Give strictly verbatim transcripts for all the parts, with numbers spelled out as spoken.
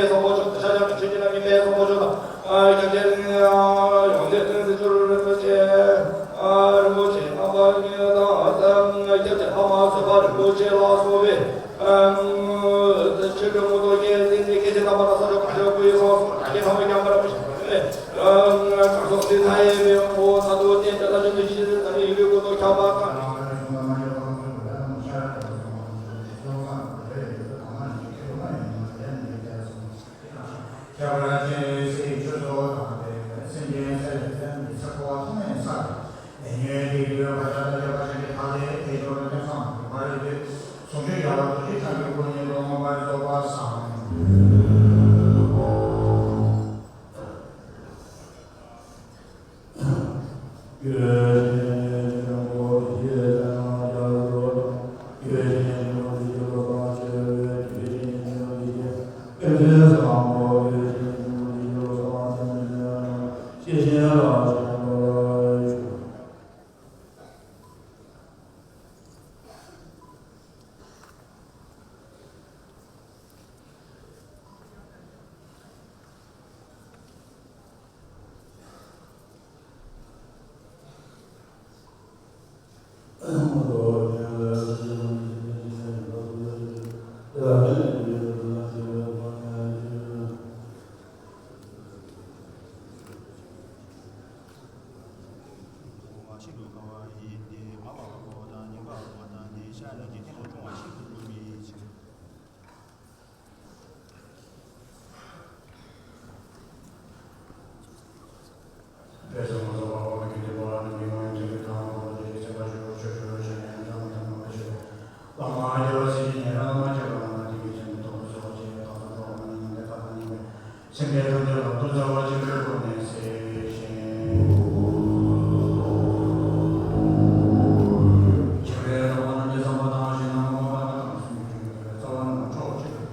ཚོགས་པ་མཆོག་ཤཱཀྱ་ཆོས་ཀྱི་བླ་མའི་ཚོགས་པ་མཆོག་དང་། སྐྱབས་རྗེ་ཡོངས་འཛིན་རྣལ་འབྱོར་རིན་པོ་ཆེ། རིན་པོ་ཆེ་རྣམ་པ་གཉིས་དང་། སྐྱབས་རྗེ་ལྷ་མ་བཟོད་པ་རིན་པོ་ཆེ་ལ་སོགས་པའི་ཆོས་སྒྲོན་མུ་ཏོག་རྒྱལ་མཚན་གྱི་སྐད་ཅིག་རྣམ་པ་ལ་ས་ཕྱོགས་འཕགས་པའི་ཡུལ་སོགས་སུ་ལྷ་སྐལ་ལྷ་མོའི་རྒྱང་འབར་བ་ཞིག་གྲངས་སུ་མཐའ་ཡས་པའི་དབང་པོ་མཐར་ཐུག་རྟེན་དེ་ལ་བྱོན་ཏེ་ཤེས་བྱའི་ས་ནི་ཡིད་ཀྱི་ཀུན་རྟོག་ཁྱབ་པ་དང་། ཁྱད་པར་ཅན་སྲིད་ཆོས་སུ་དག་པའི་སེམས་ཅན་ཚེ་ལས་འདས་ཚེ་འཁོར་བ་ཐོག་མེད་ས་ལས་ཉོན་གྱི་དུས་བ་ཆ་ལ་ཡོད་པ་ཞིག་གི་ཐག་ལས་དེ་ཆོ་རུ་ཐེམ་སང་དུ་བར་ཡོད་དུས་ཟུང་འཇུག་རྒྱལ་བ་རྡོ་རྗེ་འཆང་གི་སྐུ་བརྙེས་ལོ་ངོ་མར་རྫོགས་པ་སང་། སེམས་པའི་ཐམས་ཅད་ལ་ཐུགས་བརྩེ་བ་ཆེན་པོའི་སྒོ་ནས་གསལ་བའི་ཞིང་། ཆེ་བའི་ལོ་པ་རྣམས་ཀྱི་བསམ་པ་དང་ཞིང་རྣམས་མངོན་པ་དང་དམ་སྲུང་གི་རྩ་བ་རྣམས་འཕྲོག་བྱེད་པའི་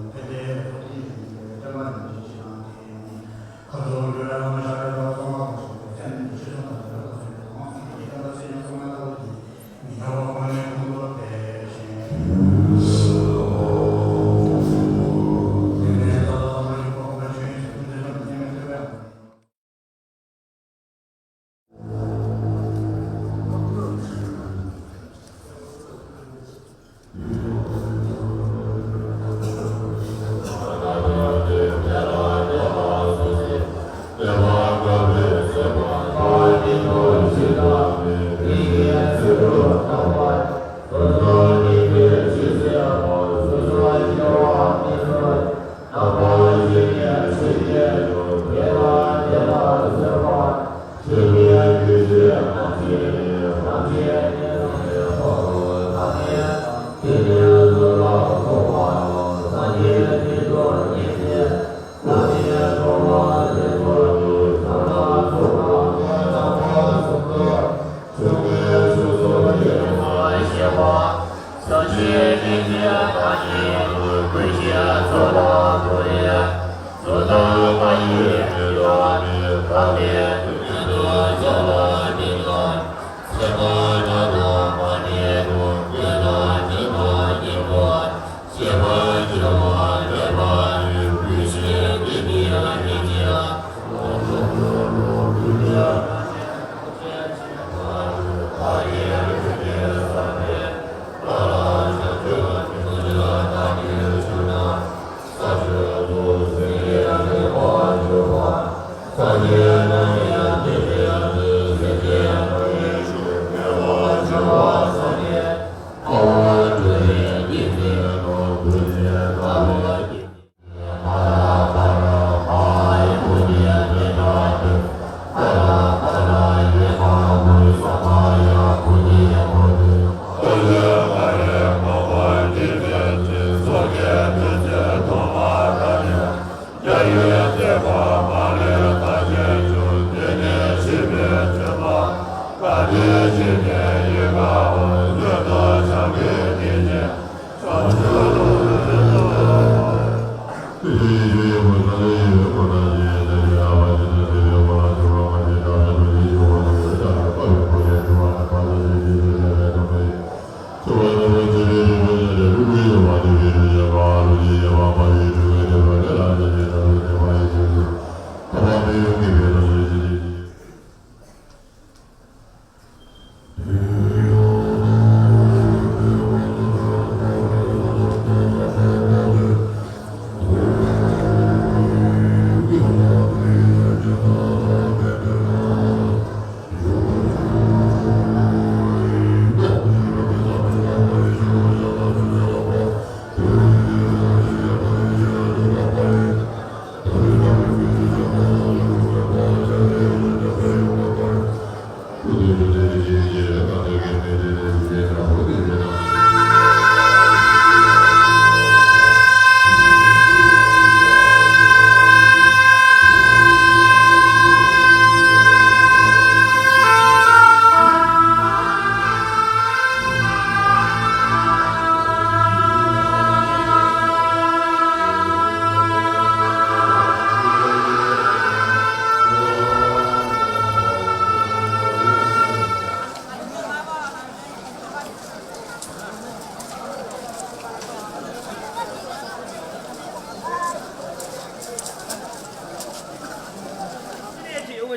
ཕན་བདེའི་ཐུགས་རྗེ་ཞིང་སྟོན་པ་རྣམས་ཀྱི་ཞིང་དེ་ནི། ཁམས་གསུམ་འགྲོ་བའི་ལམ་ཤར་བའི་བར་གསུམ་པ་སེམས་ནི་ཆོས་སྐྱོང་དང་ལྡན་པ་གསུམ་པའི་ལམ་སེམས་ཀྱི་ཁྱད་པར་སེམས་ཉིད་གསུང་ངག་ལྟ་བུ་དེ།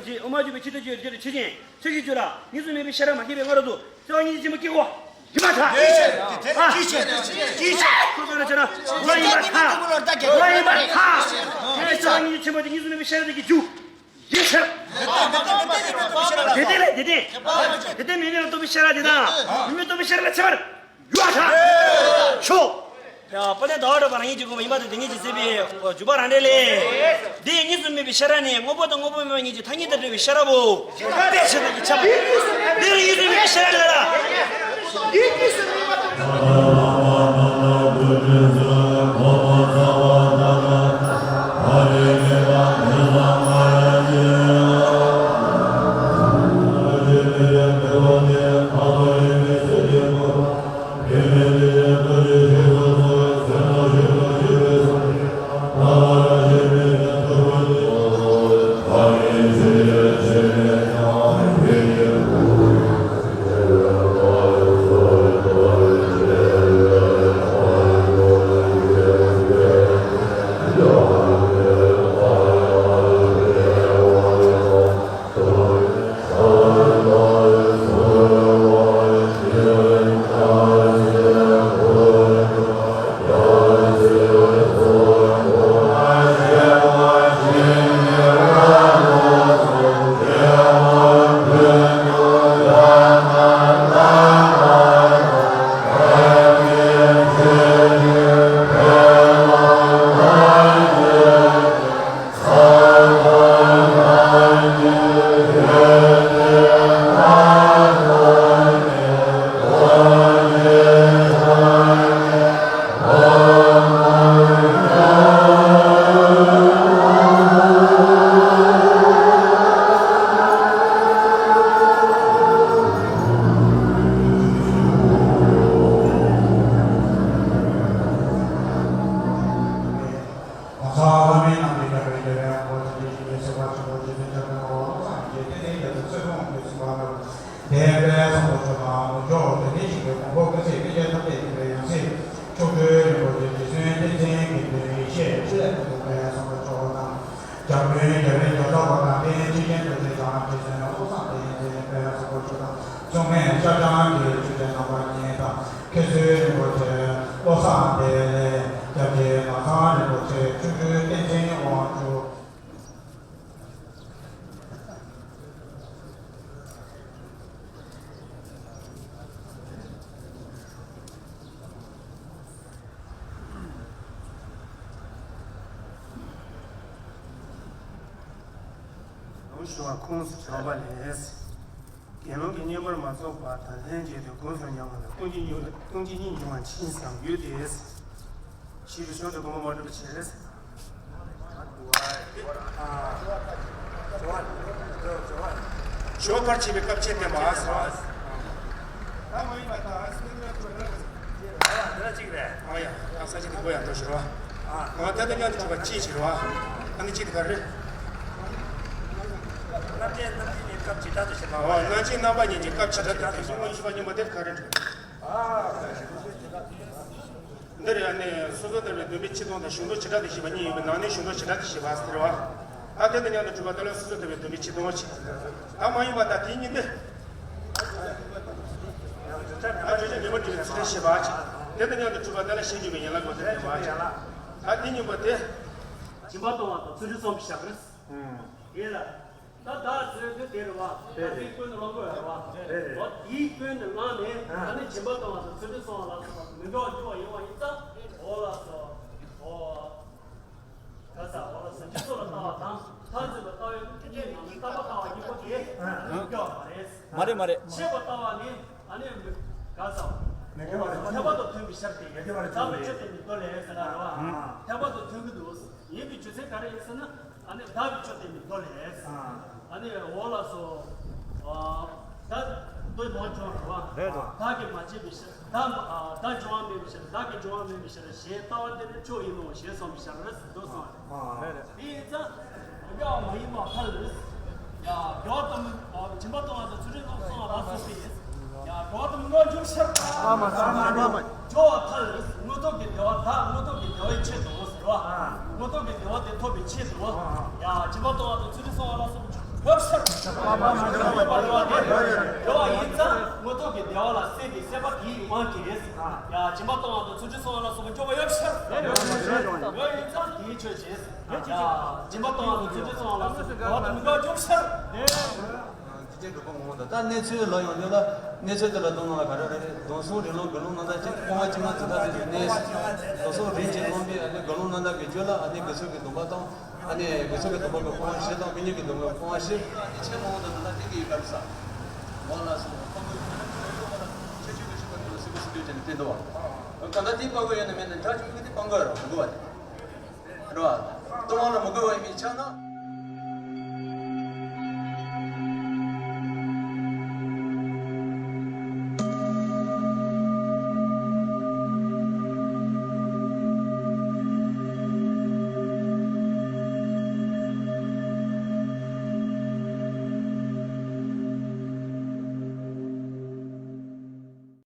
ཅེས་དབུ་མ་འཇུག་པའི་ཕྱིར་དུ་བརྗོད་བྱེད་དུ་ཆོས་ཅན། ཚིག་གི་རྒྱུད་ལ་གཉིས་སུ་མེད་པའི་ཤེས་རབ་མ་སྐྱེས་པའི་སྔ་རོལ་དུ་སེམས་དཔའ་སྙིང་རྗེ་ཆེན་པོ་སྐྱེ་དགོས། ཡིན་པར་ཐལ། ཨ། ཁོ་ཚོ་ལ་བྱས་ན་ལོག་ལ་ཡིན་པར་ཐལ། ལོག་ལ་ཡིན་པར་ཐལ། དེ་ནས་སེམས་དཔའ་སྙིང་རྗེ་ཆེན་པོ་དེ་གཉིས་སུ་མེད་པའི་ཤེས་རབ་དེ་གི་རྒྱུ། ཡིན་ཕྱིར། དེ་ལྟས་དེ་ལྟས། དེ་ལྟས་མེད་མིན་ལ་རྟོགས་པའི་ཤེས་རབ་དེ་དང་། མིན་མིན་རྟོགས་པའི་ཤེས་རབ་ལ་ཁྱད་པར། ཡོད་ཐལ། ཆོག་ཡ། དཔལ་ལྡན་ཟླ་བ་གྲགས་པ་རང་ཉིད་ཀྱི་དགོངས་པ་ཡིན་པ་དང་དེ་ཉིད་ཀྱི་སྲིད་པའི་འཇུག་པ་རང་འགྲེལ་ལས། འདི་ཡི་གཉིས་སུ་མེད་པའི་ཤེས་རབ་ནི་དངོས་པོ་དང་དངོས་པོ་མེད་པ་གཉིས་ཀྱི་ཐ་སྙད་དུ་འབྲེལ་བའི་ཤེས་རབ་བོ། དཔེ་ཆ་དང་གི་ཆ་བ། འདི་ཡི་གཉིས་སུ་མེད་པའི་ཤེས་རབ་ལ། གོང་ས་ལྷ་མིའི་རྣམ་འདྲེན་རྒྱལ་བའི་རྒྱལ་བའི་དབང་པོ་ཆེན་པོ་ཞིག་གིས་སེམས་དཔའ་ཆེན་པོ་རྗེ་བཙུན་བྱམས་པའི་འཁོར་ལོ་བློ་བཟང་རིན་ཆེན་བསྟན་འཛིན་རྒྱ་མཚོའི་ཚེ་དཔག་མེད་པ་དེ་དཔལ་བཟང་པོ་མཆོག་དང་ལུགས་མཆོག་དེ་ནས་ཞིག་གི་གོང་འཕེལ་ཀུན་གཟིགས་སྤུན་མཆེད་ཐམས་ཅད་ཡིན་པའི་ཡང་སྲིད་མཆོག་སྤྲུལ་རིན་པོ་ཆེ་རྗེ་བཙུན་བསྟན་འཛིན་དགེ་འདུན་ཡེ་ཤེས་འཕྲིན་ལས་ཀུན་ཏུ་དཔལ་བཟང་པོ་མཆོག་དང་། འཇམ་མགོན་རྒྱལ་བའི་རྒྱལ་ཚབ་འོད་དཔག་མེད་ཐེག་ཆེན་རྡོ་རྗེ་འཆང་རྗེ་བཙུན་བློ་བཟང་བསྟན་འཛིན་དཔལ་བཟང་པོ་མཆོག་དང་། མཚུངས་མེད་ཤར་བྱང་གི་ཆོས་རྒྱལ་རྣམ་པ་གཉིས་དང་། མཁན་ཟུར་རིན་པོ་ཆེ་བློ་བཟང་བདེ་ལེགས། སྐྱབས་རྗེ་ངག་དབང་རིན་པོ་ཆེ། མཆོག་སྤྲུལ་བསྟན་འཛིན་དབང་ཕྱུག། ལུང་ཞུ་བ་ཁོངས་སུ་བྱོན་པ་ལས། དགེ་སློང་གི་བསྙེན་པར་མ་སོགས་པ་དང་ལྷན་བཅས་ཏེ་དགོངས་སུ་མྱངས་པ་ལ་ལྟུང་བྱེད་གཉིས་ལྟུང་བྱེད་གཉིས་འབྱུང་བ་ཕྱིན་བསམ་ཡུལ་ཏེ། ཞེས་པའི་ཕྱོགས་སུ་དགོངས་པ་མ་གྲུབ་པ་བྱས། ཞོགས་པར་བྱེད་པའི་སྐབས་ཕྱིར་བསྟན་པ། ད་མ་ཡིན་པ་དང་། འདི་ལ་གཅིག་རེད། ཨ་ཡ། ཨ་ས་ཆ་དེ་གོ་ཡང་འགྲོ་ཞེས་པ། ཨ་ད་ལྟ་མཉམ་དུ་གྲུབ་པ་གཅིག་ཞེས་པ། ཨ་ནི་གཅིག་དེ་ག་རེ། རྣམ་བཅད་རྣམ་བཅད་གཉིས་སྐབས་ཇི་ལྟར་དུ་བྱེད་པའོ། རྣམ་བཅད་རྣམ་པ་གཉིས་ཀྱི་སྐབས་ཇི་ལྟར་དུ་བྱེད་པའོ། ཞེས་པ་གཉིས་པོ་དེ་ག་རེ་འགྲོ། འདིར་ཡང་ནི་སོ་སོར་ཐར་པའི་སྡོམ་པའི་ཆེ་མཐོང་དང་གཞུང་ལུགས་བྱེ་བྲག་ཏུ་བཤད་པ་གཉིས་ཡོད་པའི་ནང་ནས་གཞུང་ལུགས་བྱེ་བྲག་ཏུ་བཤད་པ་ཟེར་བ། ད་དེ་དང་མཉམ་དུ་གྲུབ་པ་དེ་ལ་སོ་སོར་ཐར་པའི་སྡོམ་པའི་ཆེ་མཐོང་བ་བྱེད། ད་མ་ཡིན་པ་དང་དེ་གཉིས་ཏེ། ད་བརྗོད་བྱ་ངེས་པར་འབྲེལ་བའི་ཚུལ་ཁྲིམས་བཤད་པ་བྱེད། དེ་དང་མཉམ་དུ་གྲུབ་པ་དེ་ལ་གཞན་འཇུག་པའི་ཡན་ལག་གོ་དེ་བསྟན་པ་བྱེད། ད་དེ་གཉིས་པོ་དེ། སྦྱིན་པ་གཏོང་བ་དང་ཚུལ་ཁྲིམས་སྲུང་བའི་ཞབས་རེད། ཡིན་ལ། ད་བདག་ཚོས་དེ་དེ་རེད་བ། ད་དེའི་ཀུན་ནས་བླང་དགོས་རེད་བ། རེད་རེད། འོ་དེའི་ཀུན་ནས་བླངས་ནས་ཨ་ནི་སྦྱིན་པ་གཏོང་བ་དང་ཚུལ་ཁྲིམས་སྲུང་བ་ལ་སོགས་པ་མི་འགྲོ་བ་འགྱུར་བ་ཡོང་བ་ཡིན་ཙང་། འོ་ལགས་སོ། འོ། ག་ས་འོ་ལགས་སོ། སྤྱི་ཚོགས་ལ་ལྟ་བ་དང་མཐར་འཛིན་པ་ལྟ་བའི་གཉིས་ནང་ནས་བརྟག་པ་ལྟ་བ་གཉིས་པོ་དེ་སྐྱོ་བ་རེད། མ་རེད་མ་རེད། ཆད་པ་ལྟ་བ་ནི་ཨ་ནི་ག་ས་འོ། མི་དགེ་བ་རེད། ཐེག་པ་དང་མཐུན་པའི་ཕྱིར་ཏེ། མི་དགེ་བ་རེད། བདག་གི་ཆོས་དེ་ནི་མདོ་ལས་ཟེར་ན་རེད་བ། ཐེག་པ་དང་མཐུན་གྱི་འདུག་ཡིན་པའི་རྒྱུ་མཚན་ག་རེ་ཡིན་ཟེར་ན། ཨ་ནི་བདག་གི་ཆོས་དེ་ནི་མདོ་ལས། ཨ་ནི་འོ་ལགས་སོ། ད་མདོ་ནང་བྱུང་རེད་བ། རེད་དོ། བདག་གིས་མ་བྱས་པའི་ཕྱིར་བདག་བདག་འབྱུང་བ་མེད་པའི་ཕྱིར་བདག་གིས་འབྱུང་བ་མེད་པའི་ཕྱིར་ཞེས་ལྟ་བ་འདི་ནི་ཆོས་ཡིན་ནོ་ཞེས་གསུངས་པའི་ཕྱིར་རེད་ཟེར་འདུག་གསུངས་པ་རེད། དེ་ཡིན་ཙང་། དགེ་བ་མ་ཡིན་པ་ཐལ། ཡ་དགེ་བ་དང་སྦྱིན་པ་གཏོང་བ་དང་ཚུལ་ཁྲིམས་སྲུང་བ་ལ་སོགས་པའི། ཡ་དགེ་བ་དང་མི་འགྲོ་འགྱུར་ཕྱིར། ཨ་མ་ས་མ་མ་མ། སྦྱོར་བ་ཐལ། དངོས་སྟོབས་ཀྱི་བདེ་བ་དག་དངོས་སྟོབས་ཀྱི་བདེ་བའི་ཆེད་དུ་ཟེར་བ། དངོས་སྟོབས་ཀྱི་བདེ་བ་དེ་ཐོབ་པའི་ཆེད་དུ། ཡ་སྦྱིན་པ་གཏོང་བ་དང་ཚུལ་ཁྲིམས་སྲུང་བ་ལ་སོགས་པའི། ཡོད་ཕྱིར། ཡོད་པ་རེད་བ། དེ་རེད་བ། ཡིན་ཙང་དངོས་ཐོག་གི་བདེ་བ་ལ་སྲེད་པའི་སྲེད་པ་དེའི་དབང་གིས་རེད། ཡ། སྦྱིན་པ་གཏོང་བ་དང་ཚུལ་ཁྲིམས་སྲུང་བ་ལ་སོགས་པའི་སྐྱོབ་པ་ཡོད་ཕྱིར། ཡོད་ཡིན་ཙང་དེའི་ཆོས་ཅན། ཡ། སྦྱིན་པ་གཏོང་བ་དང་ཚུལ་ཁྲིམས་སྲུང་བ་ལ་སོགས་པའི་བདེ་བ་དང་མི་དགེ་བ་སྐྱོབ་ཕྱིར། འཇིག་རྟེན་གྲུབ་པ་ངོ་བོ་དང་། ད་གནས་ཚུལ་ལ་ཡོང་དུས་ལ། གནས་ཚུལ་དེ་ལ་དོ་སྣང་ལ་ག་རེ་རེད། དེང་སང་རིང་ལུགས་དགེ་སློང་རྣམ་དག་ཅིག་སྤོང་བ་གཅིག་མ་འཛིན་ཐག་ཆོད་ཀྱི་གནས། དེང་སང་རིམ་གྱིས་སློང་པའི་ཨ་ནི་དགེ་སློང་རྣམ་དག་གི་རྒྱུད་ལ་ཨ་ནི་དགེ་ཚུལ་གྱི་སྡོམ་པ་དང་། ཨ་ནི་དགེ་ཚུལ་གྱི་སྡོམ་པ་གི་སྤོང་བ་བཞི་དང་སྤེལ་གཉེན་གྱི་སྡོམ་པའི་སྤོང་བ་བཞི། ཨ་ནི་ཆེས་མང་བོ་དང་ད་ལྟ་དེ་གི་ཡི་ག་རེ་ཟ། འོ་ལགས་སོ། སྤང་དགོས་ཡོད་ན་ཁྱོད་ཆོས་ཆོས་ཀྱི་ཤུགས་ཀྱིས་སྲིད་པ་སྲིད་པའི་ཆ་ནས་བསྟན་འདུག་བ། གང་ལྟར་དེ་སྤང་དགོས་ཡོད་ན་མེད་ན་དགྲ་བཅོམ་གྱི་དེ་སྤང་དགོས་ར་མི་དགོས་བ་དེ། རེད་བ། ལྟུང་བ་ལ་མི་དགོས་པ་ཡིན་པའི་ཆ་ན།